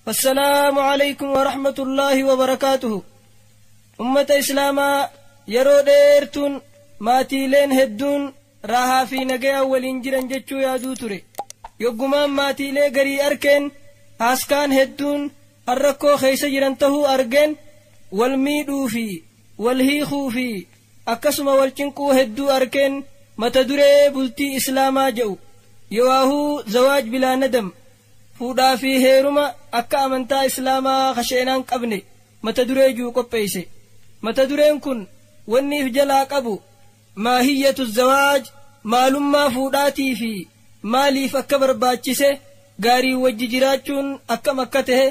فالسلام عليكم ورحمة الله وبركاته. أمة إسلاما yeroo dheertuun maatiileen hedduun raahaa fi nagaya waliin jiran jechuu yaaduu ture. Yoggumaan maatiilee garii arkeen haaskaan hedduun harrakkoo keessa jiran tahuu argeen wal miidhuu fi wal hiikuu fi akkasuma wal cinquu hedduu arkeen mata duree bultii islaamaa jedhu yowaahuu zawaaj bilaa nadam fuudhaa fi heeruma akka amantaa islaamaa kasheenaan qabne mata duree juu qopheeyse. Mata dureen kun wanni if jalaa qabu maahiyyatu zawaaj maalummaa fuudhaatii fi maaliif akka barbaachise gaarii wajji jiraachuun akkam akka tahe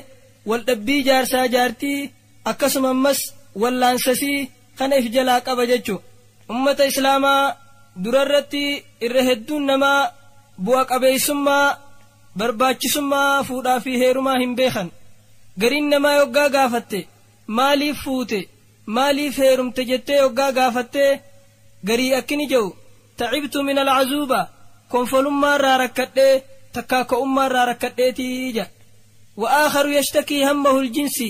waldhabbii jaarsaa jaartii akkasuma ammas wallaansasii kana if jalaa qaba jechuu. Ummata islaamaa durarratti irra hedduun namaa bu'a qabeessummaa barbaachisummaa fuudhaa fi heerumaa hin beekan. Gariin namaa yoggaa gaafatte maaliif fuute maaliif heerumte jettee yoggaa gaafattee garii akkini jedhu tacibtu min alcazuuba konfolummaa irraa rakkadhee takkaa ko'ummaa irraa rakkadheetii jedha. Wa aakharu yashtakii hammahu ljinsi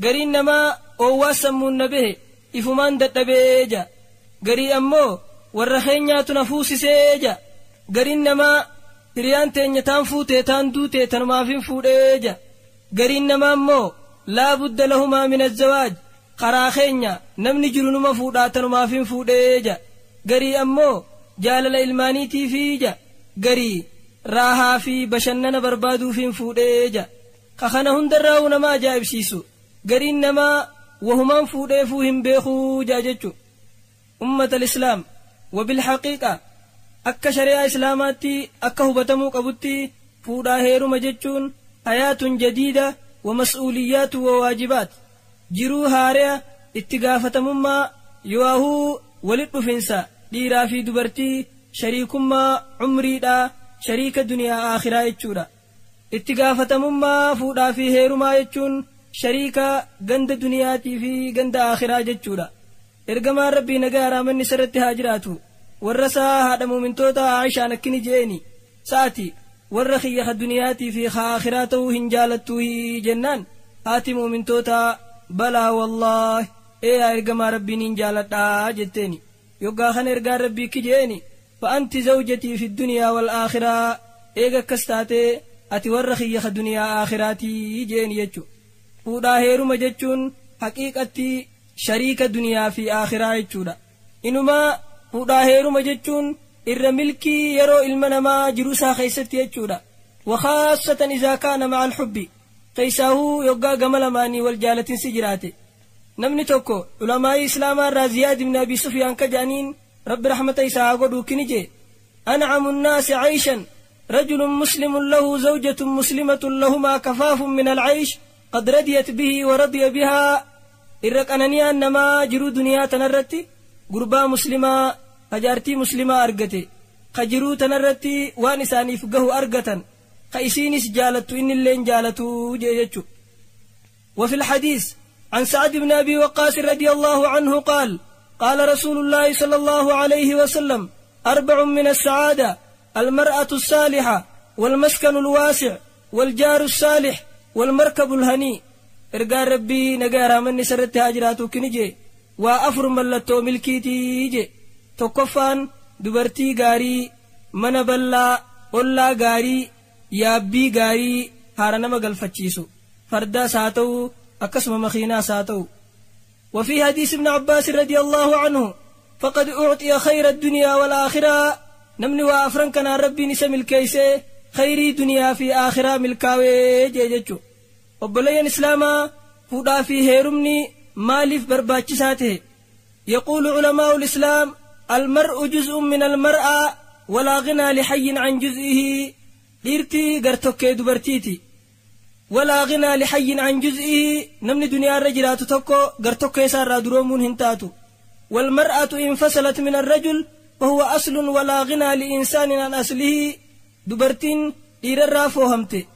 gariin namaa oowwaa sammuun na bahe ifumaan dadhabee jedha. Garii ammoo warra keenyaatu na fuusisee jedha. Gariin namaa hiriyaan teenya taan fuutee taan duutee tanumaafin fuudhee jedha. Gariin namaa ammoo laa budda lahumaa min azzawaaj karaa keenya namni jiru numa fuudhaa tanumaafin fuudhee jedha. Garii ammoo jaalala ilmaaniitiifii jedha. Garii raahaa fi bashannana barbaaduufin fuudhee jedha. Ka kana hundarraa'uu nama ajaa'ibsiisu gariin namaa wahumaan fuudheefuu hin beekuu jedha jechu. Ummata lislaam wabilhaqiiqa akka shari'aa islaamaatti akka hubatamuu qabutti fuudhaa heeruma jechuun hayaatun jadiida wa mas'uuliyyaatu wa waajibaat jiruu haare'a itti gaafatamummaa yowaahuu walit dhufinsa dhiiraa fi dubartii shariikummaa umriidhaa shariika duniyaa aakhiraa jechuudha. Itti gaafatamummaa fuudhaa fi heerumaa jechuun shariika ganda duniyaatii fi ganda aakhiraa jechuudha. Ergamaan rabbii nagaa raamanni sirratti haa jiraatu warra isaa haadha muumintoota Aayishaan akkini je'eni sa'ati warra kiyya ka duniyaatii fi ka aakhiraa ta'uu hin jaalattuu jennaan haati muumintoota balaa wallaahi ee yaa ergamaa rabbiin hin jaaladhaa jetteeni. Yoggaa kana ergaan rabbii ki je'eni fa'anti zawjatii fi duniyaa wal aakhiraa eega akkas taatee ati warra kiyya ka duniyaa aakhiraatii je'eni jechu. Fuudhaa heeruma jechuun haqiiqatti shariika duniyaa fi aakhiraa jechuudha. Inumaa fuudhaa heeruma jechuun irra milkii yeroo ilma namaa jiruusaa keessatti jechuudha. Wakhaasatan izaa kaana ma'a alxubbi keessaahuu yoggaa gama lamaanii wal jaalatinsi jiraate. Namni tokko ulamaa'ii islaamaa irraa Ziyaad ibn Abi Sufyaan ka jedhaniin rabbi rahmata isaa haa godhuu kini jee ancamu nnaasi cayshan rajulun muslimun lahu zawjatun muslimatun lahumaa kafaafun min alcaysh qad radiyat bihi wa radiya bihaa. Irra qananiyaan namaa jiruu duniyaa tanarratti gurbaa muslimaa kajaartii muslimaa argate ka jiruu tanarratti waan isaaniif gahu argatan ka isiinis jaalattu innilleen jaalatuu jee jechu. وفي الحديث عن سعد بن أبي وقاص رضي الله عنه قال قال رسول الله صلى الله عليه وسلم أربع من السعادة المرأة الصالحة والمسكن الواسع والجار الصالح والمركب الهني. إرقى ربي نقارا من سرت هاجراتو كنجي وأفر ملتو ملكيتي جي تقفان دبرتي غاري من بلا ولا غاري يابي غاري هارنا مغلفتشيسو فردا ساتو أكسم مخينا ساتو. وفي حديث ابن عباس رضي الله عنه فقد أعطي خير الدنيا والآخرة نمني وأفرن كان ربي نسم الكيسة خيري دنيا في آخرة ملكاوي جيجتشو. وبلين إسلاما فودا في هيرمني مالف برباتشساته. يقول علماء الإسلام المرء جزء من المرأة ولا غنى لحي عن جزئه. ديرتي قرتوكي دبرتيتي ولا غنى لحي عن جزئه نمني دنيا الرجلات تكو قرتوكي سار درومون هنتاتو. والمرأة انفصلت من الرجل فهو أصل ولا غنى لإنسان عن أصله. دبرتين إيرا فوهمتي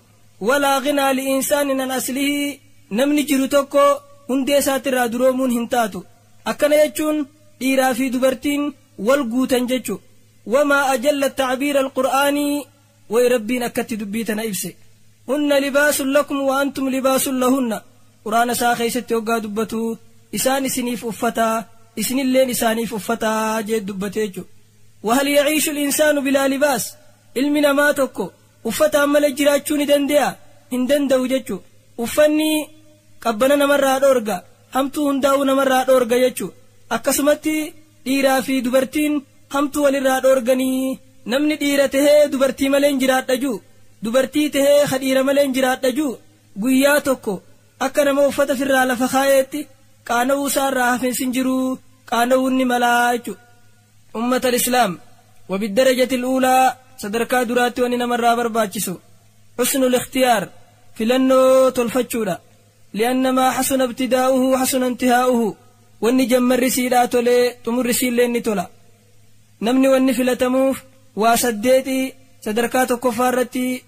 ولا غنى لإنسان عن أصله نمني جرو تكو هندي ساتر درومون هنتاتو. أكنا يجون إيرا في دبرتين والقوتن جتشو. وما أجل التعبير القرآني ويربين أكت دبيتنا إبسي. Hunna libaasun lakum wa antum libaasun lahunna. Quraana isaa keessatti hoggaa dubbatu isaan isiniif uffataa isinilleen isaaniif uffataa jee dubbatee jechuudha. Wahal yaciishu insaanu bilaa libaas, ilmi namaa tokko uffataan malee jiraachuu ni danda'a? Hin danda'u jechuudha. Uffanni qabbana namarraa dhoorga, hamtuu hundaa'uu namarraa dhoorga jechuudha. Akkasumatti dhiiraa fi dubartiin hamtuu walirraa dhoorganii, namni dhiira tahee dubartii malee hin jiraadha juu, dubartii tahee ka dhiira malee hin jiraadha juu, guyyaa tokko akka nama uffata firraa lafa kaayeetti qaana'uu isaarraa hafinsi hin jiruu, qaana'uun ni malaa jechuudha. Ummata al-Islaam وبالدرجة الأولى sadarkaa duraatti wanni namarraa barbaachisu حسن الاختيار, filannoo tolfachuudha. لأن ما حسن ابتداؤه حسن انتهاؤه, wanni jammarri siidhaa tolee xumurri siillee ni tola. Namni wanni filatamuuf waa saddeeti. Sadarkaa tokkoffaa irratti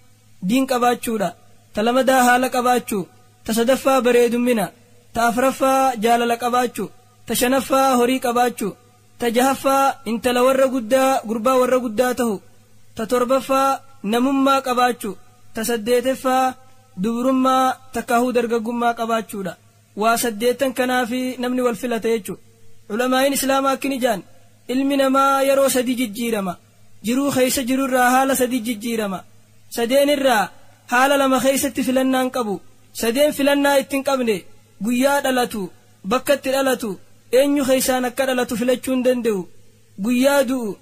diin qabaachuudha, ta lamadaa haala qabaachuu, ta sadaffaa bareedummina, ta afraffaa jaalala qabaachuu, ta shanaffaa horii qabaachuu, ta jahaffaa intala warra guddaa gurbaa warra guddaa tahu, ta torbaffaa namummaa qabaachuu, ta saddeeteffaa dubrummaa takkaahuu dargaggummaa qabaachuudha. Waa saddeettan kanaafi namni wal filata jechuudha. Culamaa'iin islaamaa akkini jaan: ilmi namaa yeroo sadi jijjiirama, jiruu keessa jirurraa haala sadi jijjiirama. Sadeen irraa haala lama keessatti filannaan qabu. Sadeen filannaa ittiin qabne: guyyaa dhalatu, bakka itti dhalatu, eenyu keessaan akka dhalatu filachuu hin danda'u; guyyaa du'u,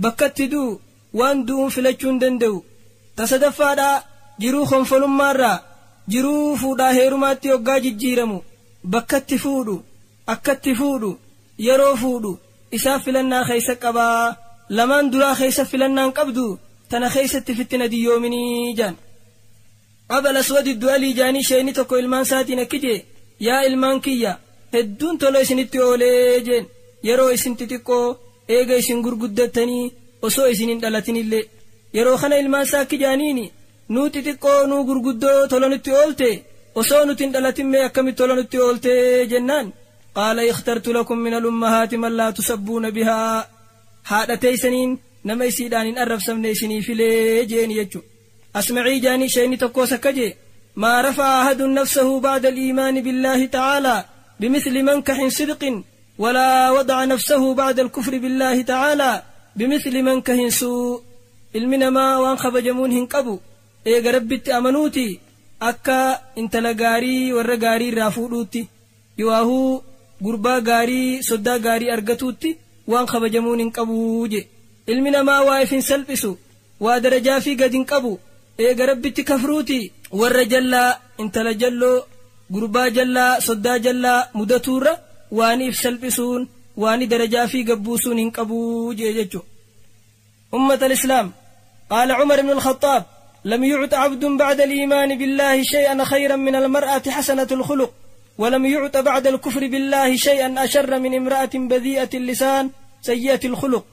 bakka itti du'u, waan du'uun filachuu hin danda'u. Ta sadaffaadhaa jiruu konfolummaarraa jiruu fuudhaa heerumaatti hoggaa jijjiiramu, bakka itti fuudhu, akkatti fuudhu, yeroo fuudhu isaaf filannaa keessa qabaa. Lamaan duraa keessa filannaan qabdu, tana keessatti fittina diyyoominii jaan. Abal Aswad Du'alii jaanii sheeni tokko ilmaan isaatiin akki jee: yaa ilmaan kiyya, hedduun tola isinitti oolee jeen, yeroo isin xixiqqoo, eega isin gurguddattanii, osoo isin hin dhalatinillee. Yeroo kana ilmaan isaa akki jaaniini: nuu xixiqqoo nuu gurguddoo tola nutti oolte, osoo nuti hin dhalatin mee akkamitti tola nutti oolte jennaan, qaala ikhtartu lakum min alummahaati man laa tusabbuuna bihaa, haadha teeysaniin nama isiidhaan hin arrabsamne isinii filee jeeni jechu. Asmacii jaanii sheeni tokkoos akka jee: maa rafa'a ahadun nafsahu bacda aliimaani billaahi tacaalaa بمثل منكح صدق، ولا وضع نفسه بعد الكفر بالله تعالى بمثل منكح سوء. Ilmi namaa waan kabajamuun hin qabu eega Rabbitti amanuuti akka intala gaarii warra gaarii irraa fuudhuutti, yooahuu gurbaa gaarii soddaa gaarii argatuutti waan kabajamuun hin qabuu je. Ilmi namaa waa if hin salphisu, waa darajaa fi gad hin qabu eega Rabbitti kafruuti warra jallaa, intala jalloo, gurbaa jallaa, soddaa jallaa mudatuurra waan if salphisuun waan darajaa fi gabbuusuun hin qabuu jee jechu. أمة الإسلام، قال عمر بن الخطاب: لم يعط عبد بعد الإيمان بالله شيئا خيرا من المرأة حسنة الخلق، ولم يعط بعد الكفر بالله شيئا أشر من امرأة بذيئة اللسان سيئة الخلق.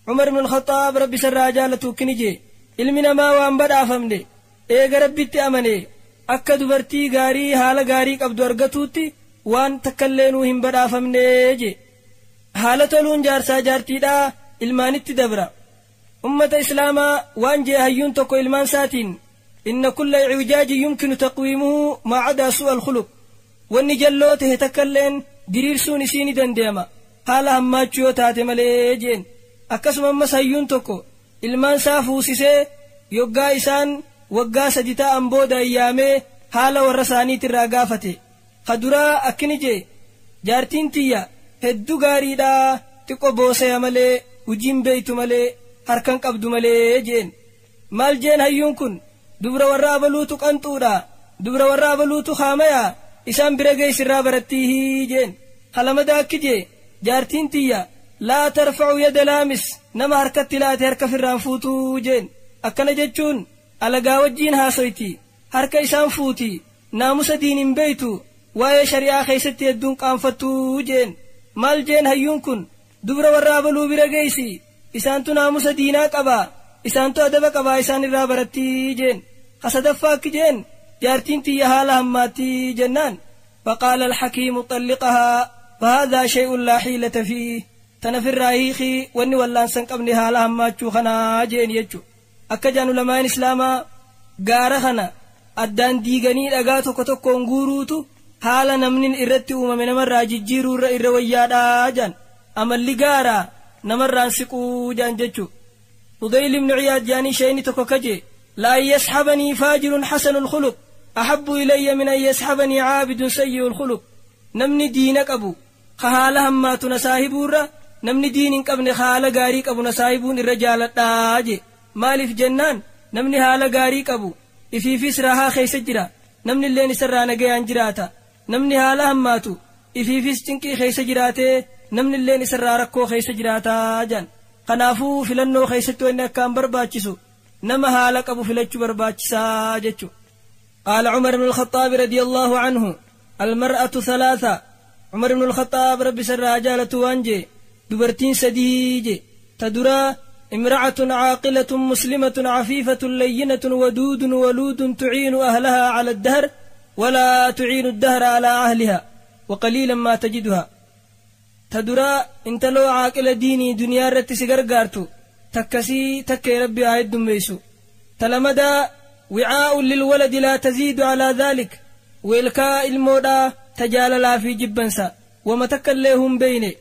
عمر بن الخطاب ربي سر جالته كنجي: ilmi namaa waan badhaafamne eega Rabbitti amane akka dubartii gaarii haala gaarii qabdu argatuutti waan takkailleenuu hin badhaafamne je. Haala toluun jaarsaa jaartiidhaa ilmaanitti dabra. Ummata islaamaa, waan jee hayyuun tokko ilmaan isaatiin: إن كل اعوجاج يمكن تقويمه ما عدا سوء الخلق. Wanni jalloo tahe takkailleen diriirsuun isii ni dandeema, haala hammaachuu yoo taate malee jeen. Akkasuma ammas hayyuun tokko ilmaan isaa fuusisee yoggaa isaan waggaa 3 ta'an booda ayyaamee haala warra isaaniitirraa gaafate. Ka duraa akkini jee: jaartiin tiyya hedduu gaariidhaa, xiqqo boosaya malee, hujiin beeytu malee, harkan qabdu malee jeen. Maal jeen hayyuun kun? Dubra warra abaluutu qanxuudha, dubra warra abaluutu haamaya, isaan bira geessirraa barattiihi jeen. Kalamada akki jee: jaartiin tiyya لا ترفع يد لامس, nama harkatti laate harka firraan fuutuu jeen. Akkana jechuun alagaa wajjiin haasoyti, harka isaan fuuti, naamusa diin hin beeytu, waa'ee shari'aa keessatti hedduun qaanfattuu jeen. Maal jeen hayyuun kun? Dubra warra abaluu bira geessi, isaantu naamusa diinaa qaba, isaantu adaba qaba, isaan irraa barattii jeen. Kasadaffaa akki jeen: jaartiin tiyya haala hammaattii jennaan, فقال الحكيم: طلقها، فهذا شيء لا حيلة فيه. Tana firraa hiikii, wanni wallaansan qabne haala hammaachuu kanaa jeen jechu. Akka jaan ulamaan islaamaa gaara kana Addaan diiganii dhagaa tokko tokkoon guuruutu haala namni irratti uumame namarraa jijjiiruu irra wayyaadhaa jaan. Amalli gaaraa namarraan siquu jaan jechuu. Fudayl ibnu Ciyaad jaanii shayni tokko kaje la an yasxabanii faajirun xasanu lkhuluq ahabbu ilayya min an yasxabanii caabidun sayyi'u lkhuluq. Namni diina qabu ka haala hammaatu na saahibuurra namni diin hin qabne haala gaarii qabu na saahibuun irra jaaladhaa je. Maaliif jennaan namni haala gaarii qabu ifiifis raahaa keessa jira, namni illeen isarraa nagayaan jiraata. Namni haala hammaatu ifiifis cinqii keessa jiraatee namni illeen isarraa rakkoo keessa jiraataa jaan. Kanaafuu filannoo keessatti wanni akkaan barbaachisu nama haala qabu filachuu barbaachisaa jechu. Qaala Cumar ibnu Alkhaxaabi radiyallaahu anhu almar'atu thalaatha. Cumar ibnu Alkhaxaab rabbi isarraa jaalatu waan jee dubartiin sadii je. Ta duraa امرأة عاقلة مسلمة عفيفة لينة ودود ولود تعين أهلها على الدهر ولا تعين الدهر على أهلها وقليلا ما تجدها. تدرى انت لو عاقل ديني دنيا رتي غرغارتو تكسي تكي ربي آيد ميسو. تلمدا وعاء للولد لا تزيد على ذلك وإلكاء المودا تجال لا في جبنسا وما تكلهم بيني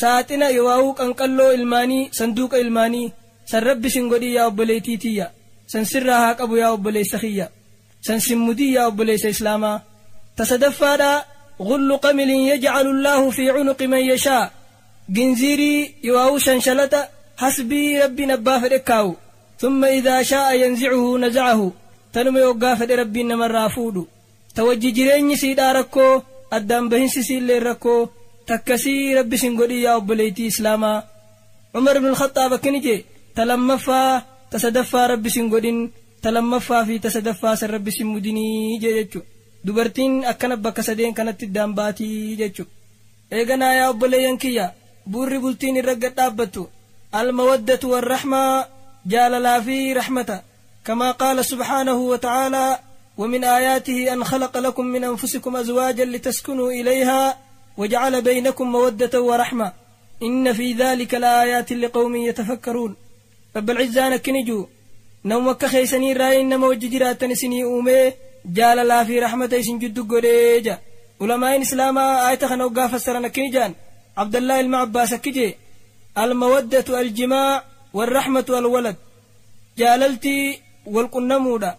ساتنا يواوك أنقلو إلماني صندوق إلماني سرب سنغدي يا أبليتي تيا سنسرها قبو يا أبلي سخيا سنسمدي يا أبلي إسلاما. تصدفادا غل قمل يجعل الله في عنق من يشاء جنزيري يواو شنشلتا حسبي ربي نبافر إكاو ثم إذا شاء ينزعه نزعه تنمي وقافر ربي نمر رافودو. توجي جريني سيدا ركو أدام بهنسي سيلي ركو تكسي ربي سنغدي يا أبليتي إسلاما. عمر بن الخطاب كنجي تلمفا تصدفا ربي سنغدين تلمفا في تصدفا سر ربي سمديني جيجو. dubartiin akkana bakka sadeen kanatti daambaatii jechu. Eeganaa yaa obboleeyyan kiyya buurri bultiin irra gad dhaabbattu almawaddatu warrahmaa jaalalaa fi rahmata. كما قال سبحانه وتعالى ومن آياته أن خلق لكم من أنفسكم أزواجا لتسكنوا إليها وجعل بينكم مودة ورحمة إن في ذلك لآيات لقوم يتفكرون. رب العزة نكنجو نومك خيسني راين نموججرات نسني أومي جال لا في رحمة إسن جدو قريجا. علماء إسلاما آية خنوغا فسرنا كنجان عبد الله المعباس كجي المودة الجماع والرحمة الولد. جاللتي والقنمودا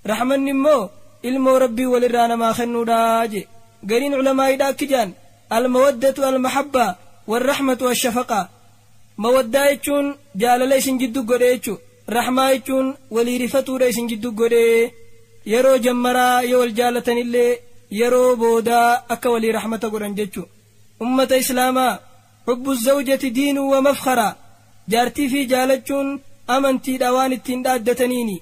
رحمة نمو ilmoo rabbii walirraa namaa kennuudha je. Gariin culamaa'idha akki jaan almawaddatu almahabba warrahmatu washafaqa. Mawaddaa jechuun jaalala isin jiddu godhe jechuu, rahmaa jechuun walii rifatuudha isin jiddu godhe. Yeroo jammaraa yoo wal jaalatanillee yeroo boodaa akka walii rahmata godhan jechuu. Ummata islaamaa hubbu zawjati diinuu wa mafkhara. Jaartii fi jaalachuun amantiidha waan ittiin dhaaddataniini.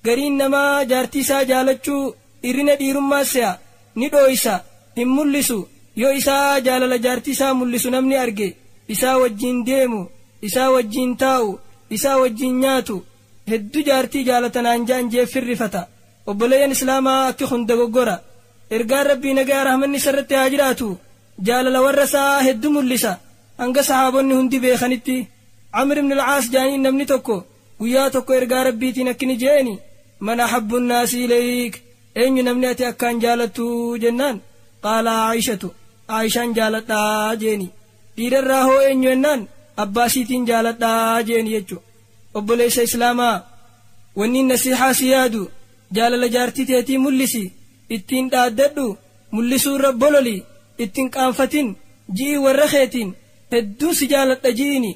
Gariin namaa jaartii isaa jaalachuu irrina dhiirummaa se'a ni dhooysa hin mul'isu. Yoo isaa jaalala jaartii isaa mul'isu namni arge isaa wajjin deemu, isaa wajjin taa'u, isaa wajjin nyaatu hedduu jaartii jaalatanaan jaan jeeffirrifata. Obboleeyyan islaamaa akki kun dogoggora. Ergaan rabbii nagaa rahmanni isarratti haa jiraatu jaalala warra isaa hedduu mul'isa hanga sahaabonni hundi beekanitti. Amr ibn al-Caas jaaniin namni tokko guyyaa tokko ergaa rabbiitiin akkini jeeni man ahabbu nnaasi ilayk eenyu namni ati akkaan jaalattu jennaan qaala Aayishatu Aayishaan jaaladhaa jeeni. Dhiirarraa hoo eenyu jennaan abbaasiitiin jaaladhaa jeeni jechu. Obboleessa islaamaa wanni nasiixaa si yaadu jaalala jaartii teetii mul'isi, ittiin dhaaddadhu, mul'isuu irra bololi, ittiin qaanfatin, ji'i warra keetiin hedduu si jaaladha ji'ini.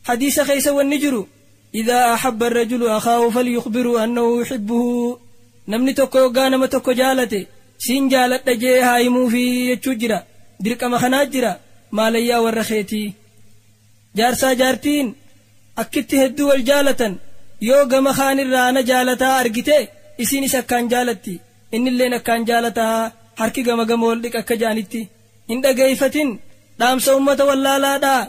Hadiisa keessa wanni jiru إذا أحب الرجل أخاه فليخبره أنه يحبه. namni tokko yoggaa nama tokko jaalate siin jaaladha jee haa himuufi jechuu jira. Dirqama kanaa jira maalayyaa warra keetii. Jaarsaa jaartiin akkitti hedduu wal jaalatan yoo gama kaanirraa na jaalataa argite isiinis akkaan jaalatti innilleen akkaan jaalataa harki gama gama wal dhiqa akka jaanitti hin dhageeyfatin. Dhaamsa ummata wallaalaadhaa,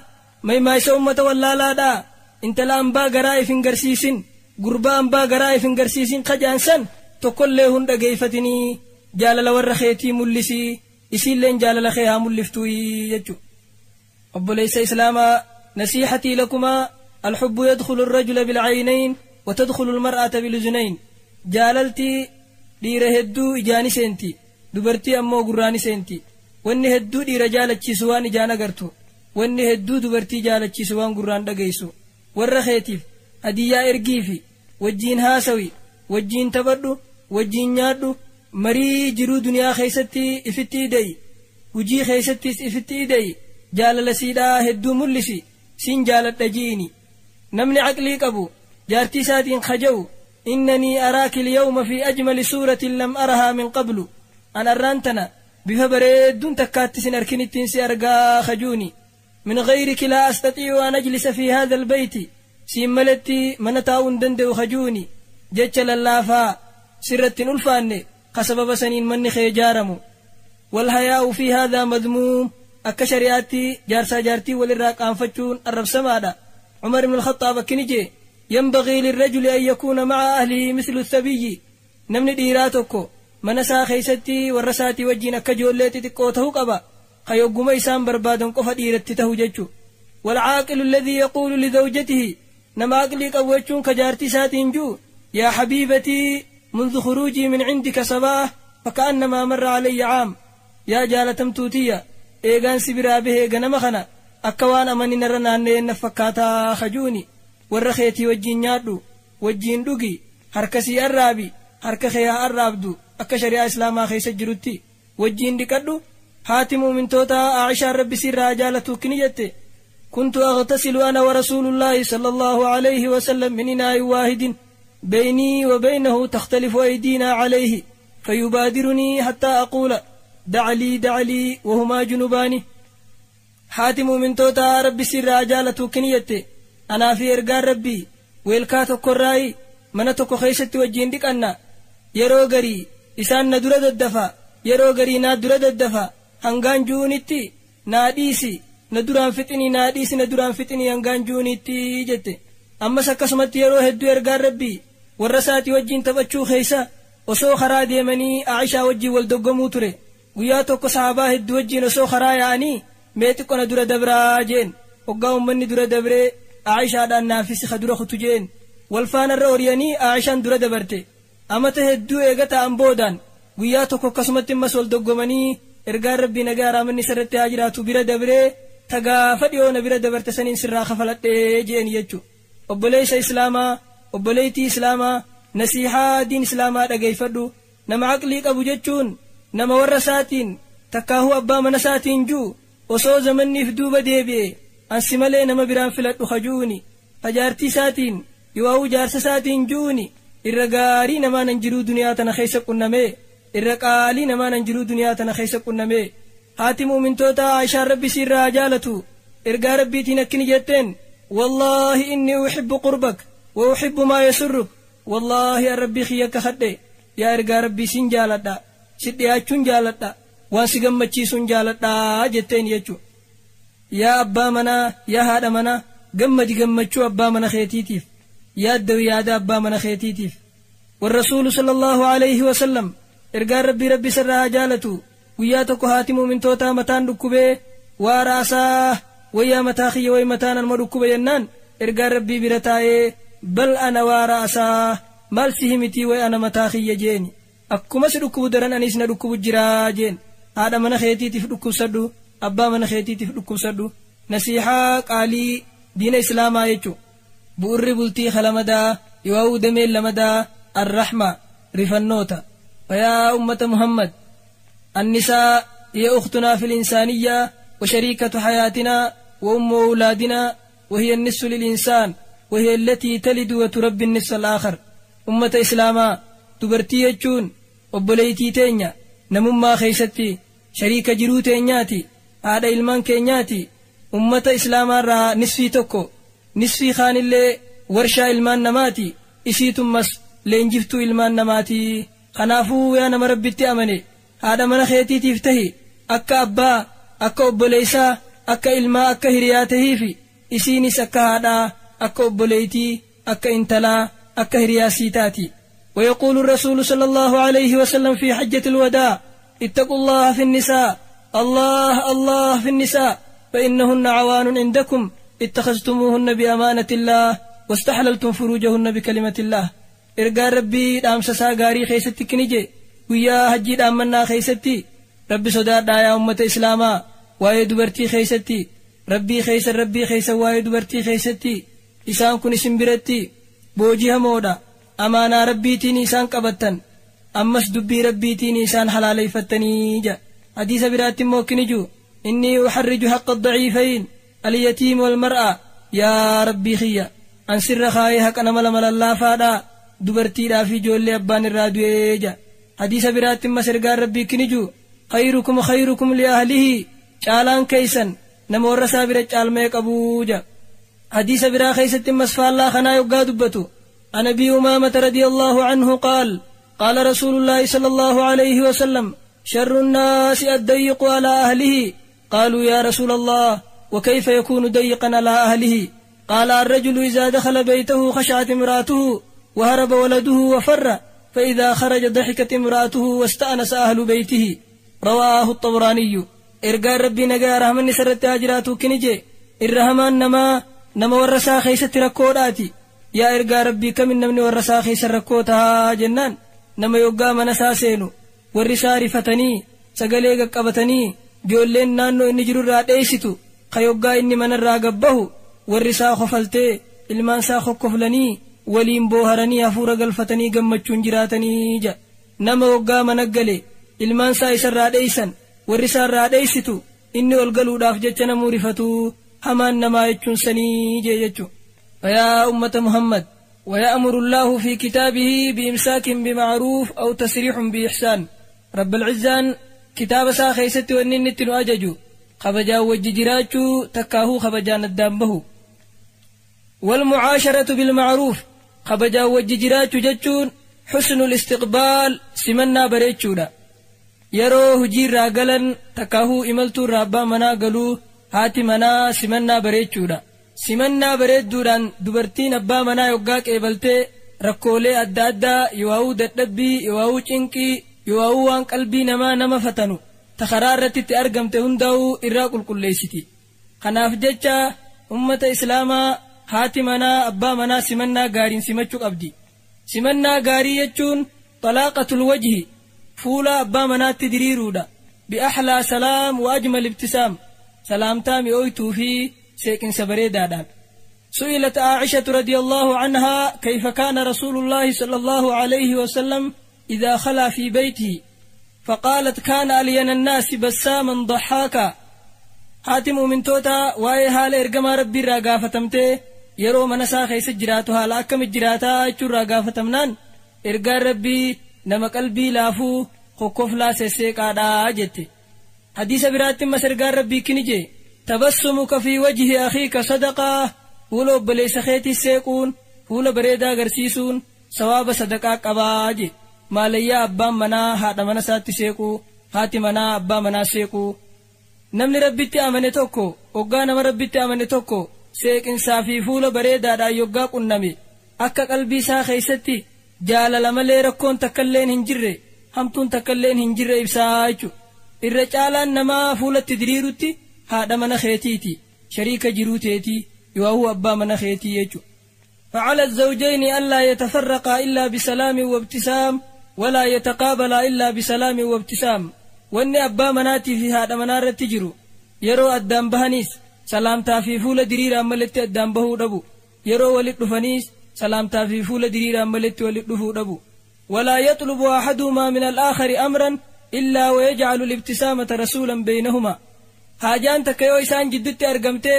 maymaayisa ummata wallaalaadhaa, intala ambaa garaa if hin garsiisin, gurbaa ambaa garaa if hin garsiisin kajaansan tokkollee hun dhageeyfatinii. Jaalala warra keetii mul'isii, isiilleen jaalala kee haa mul'iftuu jechuu. Obboleessa islaamaa nasiihatii lakumaa الحب يدخل الرجل بالعينين وتدخل المرأة بالأذنين. جاللتي Dhiira hedduu ijaani seenti, dubartii ammoo gurraani seenti. Wanni hedduu dhiira jaalachiisu waan ijaan agartu, wanni hedduu dubartii jaalachiisu waan gurraan dhageessu. Warra keetiif hadiyyaa ergiifi, wajjiin haasawi, wajjiin taphadhu, wajjiin nyaadhu. Marii jiruu duniyaa keessatti ifitti ida'i, hujii keessattis ifitti ida'i. Jaalala siidhaa hedduu mul'isi, siin jaaladha ji'ini. Namni aqlii qabu jaartii isaatiin kaja'u, innanii araaki lyawma fi ajmali suuratin lam arahaa min qablu, an arraan tana bifa bareedduun takkaatti sin arkinittiin si argaa kajuuni. Min gayriki laa astatii'u an ajlisa fi haadha albeyti, siin maletti mana taa'uu hin danda'u kajuuni. Jecha lallaafaa sirratti hin ulfaanne ka sababa saniin manni kee ijaaramu. Walhayaa'u fi haadhaa madmuum, akka shari'aatti jaarsaa jaartii walirraa qaanfachuun arrabsamaadha. Cumar ibn alkhaxaab akkini jee: yanbagii lirrajuli an yakuuna maca ahlihi mislu thabiyyi, namni dhiiraa tokko mana isaa keessatti warra isaatii wajjiin akka ijoollee xixiqqoo ta'uu qaba, ka yogguma isaan barbaadan qofa dhiiratti tahu jechu. Walcaaqilu alladhii yaquulu lizawjatihi, nama aqlii qabu jechuun ka jaartii isaatiin ji'u, yaa habiibatii منذ خروجي من عندك صباح فكأنما مر علي عام، يا جالتمتوتية eegaan si biraa bahee ganama kana akka waan amani narra naanna'een na fakkaataa kajuuni. Warra keetii wajjiin nyaadhu, wajjiin dhugi, harka sii arraabi, harka kee haa arraabdu, akka shari'aa islaamaa keessa jirutti wajjiin dhiqadhu. Haati muumintoota Aishaan rabbi sirraa jaalatu kini jette: كنت أغتسل أنا ورسول الله صلى الله عليه وسلم من إناء واحد، بيني وبينه تختلف أيدينا عليه، فيبادرني حتى أقول دع لي دع لي وهما جنبان. Haati muumintoota rabbi sirraa jaalatu kiniyette, anaa fi ergaan rabbii weelkaa tokkorraayi mana tokko keessatti wajjiin dhiqanna. Yeroo garii isaan na dura daddafa, yeroo garii naa dura daddafa, hangaan ju'unitti naa dhiisi, na duraan fixinii, naa dhiisi, na duraan fixinii hangaan ju'unitti jette. Ammas akkasumatti yeroo hedduu ergaan rabbii warra isaatii wajjiin taphachuu keessa osoo karaa deemanii Aishaa wajjiin wal doggomuu ture. Guyyaa tokko sahabaa hedduu wajjiin osoo karaa yaa'anii, mee xiqqo na dura dabraa jeen. Hoggaa ummanni dura dabree, Aishaadhaan naafisi ka dura kutu jeen. Wal faanarra oriyanii Aishaan dura dabarte. Amata hedduu eega ta'an boodaan guyyaa tokko akkasumatti immas wal doggomanii, ergaan rabbii nagaa raamanni sirratti haa jiraatu bira dabree, tagaafa dhiyoo na bira dabarte saniin sirraa kafaladhee jeen jechu. Obboleessa islaamaa, obboleettii islaamaa, nasiihaa diin islaamaa dhageeffadhu. Nama aqlii qabu jechuun nama warra isaatiin takkaahuu abbaa mana isaatiin ji'u, osoo zamanniif duuba deebi'e ansi malee nama biraan filadhu kajuuni. Tajaartii isaatiin yo'aa'uu jaarsa isaatiin ji'uuni, irra gaarii namaa nan jiruu duniyaa tana keessa qunnamee, irra qaalii namaa nan jiruu duniyaa tana keessa qunnamee. Haati muumintoota Aishaan rabbi siirraa jaalatu ergaa rabbiitiin akkini jetteen: wallaahi inni uxibbu qurbak wa uxibbu maa yasurruk, wallaahi an rabbii kiyya kakadhe, yaa ergaa rabbii sin jaaladha, si dhiyaachuun jaaladha, waan si gammachiisuun jaaladha jetteen jechu. Yaa abbaa manaa, yaa haadha manaa, gammadi gammachuu abbaa mana keetiitiif, yaaddawi yaada abbaa mana keetiitiif. والرسول صلى الله عليه وسلم, ergaan rabbii rabbi sirraa jaalatu, guyyaa tokko haati muumintootaa mataan dhukkubee, waa raasaa wayyaa mataa kiyya, way mataan anuma dhukkuba jennaan, ergaan rabbii bira taa'ee, bal ana waa raasaa, maal si himitii, way ana mataa kiyya jeeni, akkuma si dhukkubu daran anis na dhukkubu jiraa jeen. Haadha mana keetiitiif dhukkubsadhu, abbaa mana keetiitiif dhukkubsadhu. Nasiixaa qaalii diina islaamaa jechu. Bu'urri bultii kalamadaa yoo dameen lamadaa arrahma, rifannoota. فيا أمة محمد، النساء هي أختنا في الإنسانية وشريكة حياتنا وأم أولادنا، وهي النصف للإنسان، وهي التي تلد وتربي النصف الآخر. أمة إسلاما، dubartii jechuun obboleeytii teenya namummaa keessatti, shariika jiruu teenyaati, haadha ilmaan keenyaati, ummata islaamaarraa nisfii tokko, nisfii kaanillee warshaa ilmaan namaati, isiitummas leenjiftuu ilmaan namaati. Kanaafuu yaa nama rabbitti amane, haadha mana keetiitiif tahi akka abbaa, akka obboleessaa, akka ilmaa, akka hiriyaa tahiifi, isiinis akka haadhaa, akka obboleeytii, akka intalaa, akka hiriyaa sii taati. ويقول الرسول صلى الله عليه وسلم في حجة الوداع: اتقوا الله في النساء، الله الله في النساء، فإنهن عوان عندكم، اتخذتموهن بأمانة الله واستحللتم فروجهن بكلمة الله. Ergaan Rabbii dhaamsa isaa gaarii keessatti kini jee guyyaa hajjii dhaammannaa keessatti Rabbi sodaadhaa yaa ummata Islaamaa waa'ee dubartii keessatti Rabbii keessan Rabbii keessan waa'ee dubartii keessatti isaan kun isin biratti booji'amoodha amaanaa Rabbiitiin isaan qabattan ammas dubbii Rabbiitiin isaan halaaleeffattanii ja hadiisa biraatti immoo kini jiru inni uxarriju haqqa daciifayn alyatiim walmar'a yaa Rabbii kiyya an sirra kaayee haqa nama lama lallaafaadhaa dubartiidhaa fi ijoollee abbaan irraa du'ee ja hadiisa biraatti immas ergaan Rabbii kini jiru khayrukum khayrukum liahlihi caalaan keeysan nama warra isaa bira caalmee qabuu ja hadiisa biraa keeysatti immas faallaa kanaa yoggaa dubbatu عن أبي أمامة رضي الله عنه قال قال رسول الله صلى الله عليه وسلم شر الناس الضيق على أهله قالوا يا رسول الله وكيف يكون ضيقا على أهله قال الرجل إذا دخل بيته خشعت امرأته وهرب ولده وفر فإذا خرج ضحكت امرأته واستأنس أهل بيته رواه الطبراني. إرقى ربي نقى رحمن سرت أجراته كنجي الرحمن نما ورسا خيسة ركوداتي يا إرقى ربي كم نمني ورسا خيسة ركوتها جنان نما يوقع منسا سينو ورسا رفتني سقليق قبتني جولين نانو إني جرور راديستو خيوقع إني من الراقبه ورسا خفلتي ilmaan خفلني waliin booharanii hafuura galfatanii gammachuun jiraatanii ja nama waggaa mana gale ilmaan isaa isarraa dheeysan warri isaarraa dheeysitu inni ol galuudhaaf jecha namuu rifatu hamaan namaa jechuun sanii jee jechu. فيا أمة محمد ويأمر الله في كتابه بإمساك بمعروف أو تسريح بإحسان. رب العزان كتاب سا خيست وننت أججو خبجا وججراجو تكاهو خبجان الدامبه. والمعاشرة بالمعروف خبجا وججراجو ججون حسن الاستقبال سمنا بريتشودا يرو هجير راقلا تكاهو إملتو رابا منا قلو هاتي منا سمنا بريتشودا سمنا بريد دوران دبرتين أبا منا يوقاك إبلتي ركولي أدى أدى يواو دتبي يواو چنكي يواو وان قلبي نما نما فتنو تخرارتي تأرقم تهندو إراق الكليستي خناف ججا أمة إسلاما هاتي منا أبا منا سمنا غارين سمچوك أبدي سمنا غاري يجون طلاقة الوجه فولا أبا منا تدريرودا بأحلى سلام وأجمل ابتسام سلام تامي أويتو في سيكن سبريدا. سئلت عائشة رضي الله عنها كيف كان رسول الله صلى الله عليه وسلم إذا خلا في بيته فقالت كان ألين الناس بساما ضحاكا. هاتم من توتا واي حال إرقما ربي راقافتمته يرو منسا خيس جراتها لاكم جراتا چو راقافتمنان إرقا ربي نما قلبي لافو خكوف لا سيسيقا دا جتي. حديث براتم مسرقا ربي كنجي تبسمك في وجه أخيك صدقة فولو بليس خيتي سيقون فولو بريدا غرسيسون سواب صدقة قباجي ماليا أبا منا هاتا منا ساتي سيقو هاتي منا أبا منا سيقو. نمني ربي أمني توكو وقا نم ربي أمني توكو سيق إنسافي فولو بريدا دا يوغا قنمي أكا قلبي سا خيستي جال لملي ركون تكلين هنجري همتون تكلين هنجري إبسايچو الرجالان نما فولو تدريروتي هذا من خيتيتي شريك جروتيتي وهو أبا من خيتي. فعلى الزوجين ألا يتفرقا إلا بسلام وابتسام ولا يتقابلا إلا بسلام وابتسام. وإن أبا مناتي في هذا منار تجرو يرو أدام بهنيس سلام تافي فول درير أملت أدام بهو دبو يرو ولد فنيس سلام تافي فول درير أملت ولد دبو. ولا يطلب أحدهما من الآخر أمرا إلا ويجعل الابتسامة رسولا بينهما. haajaan takka yoo isaan jiddutti argamte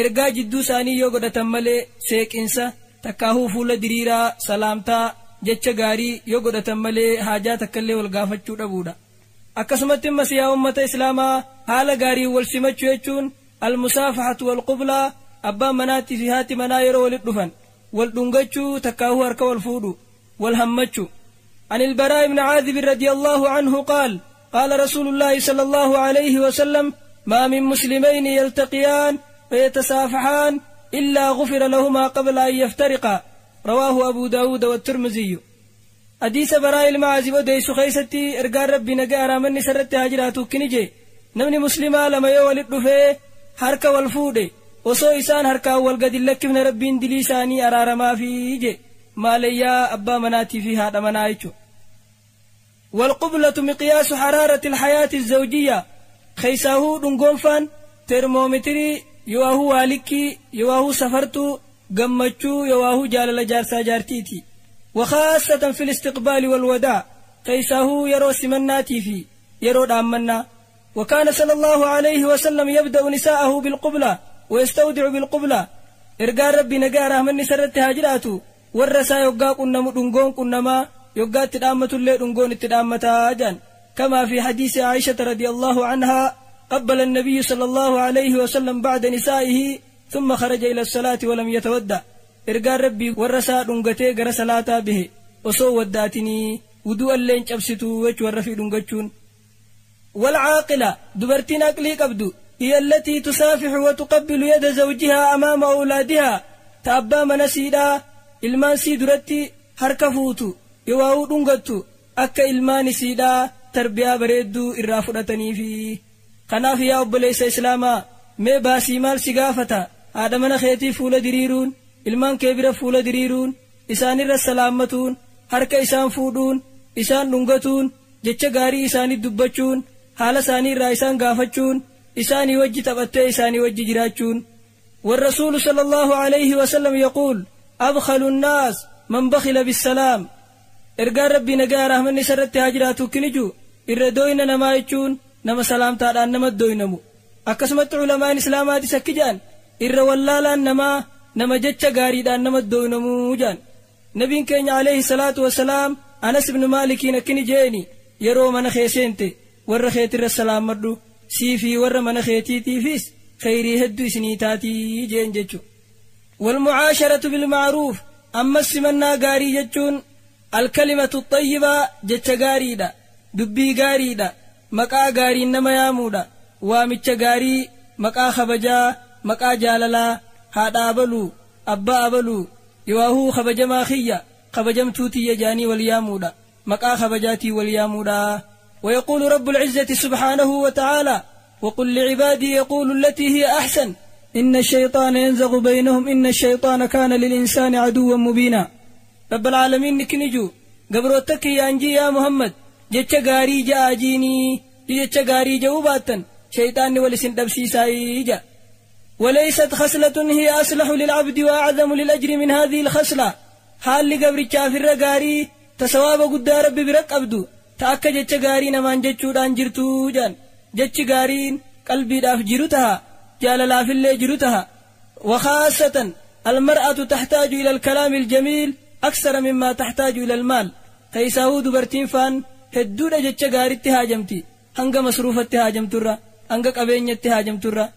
ergaa jidduu isaanii yoo godhatan malee seeqinsa takkaahuu fuula diriiraa salaamtaa jecha gaarii yoo godhatan malee haajaa takkallee wal gaafachuu dhabuudha. Akkasumatti immas yaa ummata islaamaa haala gaarii wal simachuu jechuun almusaafahatu walqublaa abbaan manaatii fi haati manaa yeroo walit dhufan wal dhungachuu takkaahuu harka wal fuudhu wal hammachuu. عن البراء بن عازب رضي الله عنه قال قال رسول الله صلى الله عليه وسلم ما من مسلمين يلتقيان فيتسافحان إلا غفر لهما قبل أن يفترقا. رواه أبو داود والترمذي. حديث براء المعازب وديس خيستي إرقال ربي نقا رامني سرت هاجراتو كنجي نمني مسلما لما يولد فيه حركة والفودي وصو إسان حركة والقد لكفن ربين دليساني أرار ما فيه. Maalayyaa abbaa manaatii fi haadha manaa jechuudha. والقبلة مقياس حرارة الحياة الزوجية خيساهو دنقونفان ترمومتري يواهو والكي يواهو سفرتو قمتشو يواهو جالل جارسا جارتيتي وخاصة في الاستقبال والوداع خيساهو يرو سمناتي في يرو دامنا. وكان صلى الله عليه وسلم يبدأ نساءه بالقبلة ويستودع بالقبلة. إرقال ربي نقاره من سرت هاجراتو والرسا يقا قنم دنقون قنما يقا تدامة اللي دنقون تدامة جان. كما في حديث عائشة رضي الله عنها قبل النبي صلى الله عليه وسلم بعد نسائه ثم خرج إلى الصلاة ولم يتودع. إرقال ربي والرسا دنقتي قر صلاة به وصو وداتني ودو اللين شبستو وجه والرفي دنقتشون. والعاقلة دبرتين أقلي قبدو هي التي تسافح وتقبل يد زوجها أمام أولادها. تأبا منسيدا إلمان سيدرتي هركفوتو يواو دنقتو أكا إلمان سيدا تربية بريدو إرافرتني في قناف يا أبو ليس إسلاما مي باسي مال سقافتا آدمنا خيتي فول دريرون إلمان كبير فول دريرون إسان الرسلامتون هرك إسان فودون إسان دنقتون jecha gaarii isaanii dubbachuun haala isaanii irraa isaan gaafachuun isaanii wajji taphattee isaanii wajji jiraachuun. والرسول صلى الله عليه وسلم يقول أبخل الناس من بخل بالسلام. إرقال ربي نقا رحمني سرت هاجراتو كنجو إردوين نما يجون نما سلام تادان نما دوينمو. أكسمت علماء إسلامات سكجان إر واللالان نما نما جتش غاريدان نما دوينمو جان. نبي كين عليه الصلاة والسلام أنس بن مالك نكني جيني yeroo mana kee seente warra keetirra salaamadhu siifii warra mana keetiitiifis khayrii hedduu isinii taatii jeen jechu. والمعاشرة بالمعروف أما السمنا غاري جتشون الكلمة الطيبة جتش غاريدا دبي غاريدا مقا غاري نما يامودا وامتش غاري مقا خبجا مقا جاللا هذا أبلو أبا أبلو يواهو خبجما خيا خبجمتوتي يجاني واليامودا مقا خبجاتي واليامودا. ويقول رب العزة سبحانه وتعالى وقل لعبادي يقول التي هي أحسن إن الشيطان ينزغ بينهم إن الشيطان كان للإنسان عدوا مبينا. رب العالمين نكنجو قبروتك يا أنجي يا محمد جتش غاري جا أجيني جتش غاري جوباتا شيطان ولسن دبسي سايجا. وليست خصلة هي أصلح للعبد وأعظم للأجر من هذه الخصلة. حال لقبر الشافر غاري تسواب قد ربي برك أبدو تأكد جتش غاري نمان جتشو دان جرتو جان جتش غارين قلبي داف جرتها جال لا في اللي جرتها. وخاصة المرأة تحتاج إلى الكلام الجميل أكثر مما تحتاج إلى المال. كيساهو دبرتين فان هدود جتش غاري اتهاجمتي هنگا مصروف اتهاجمترا هنگا قبين اتهاجمترا.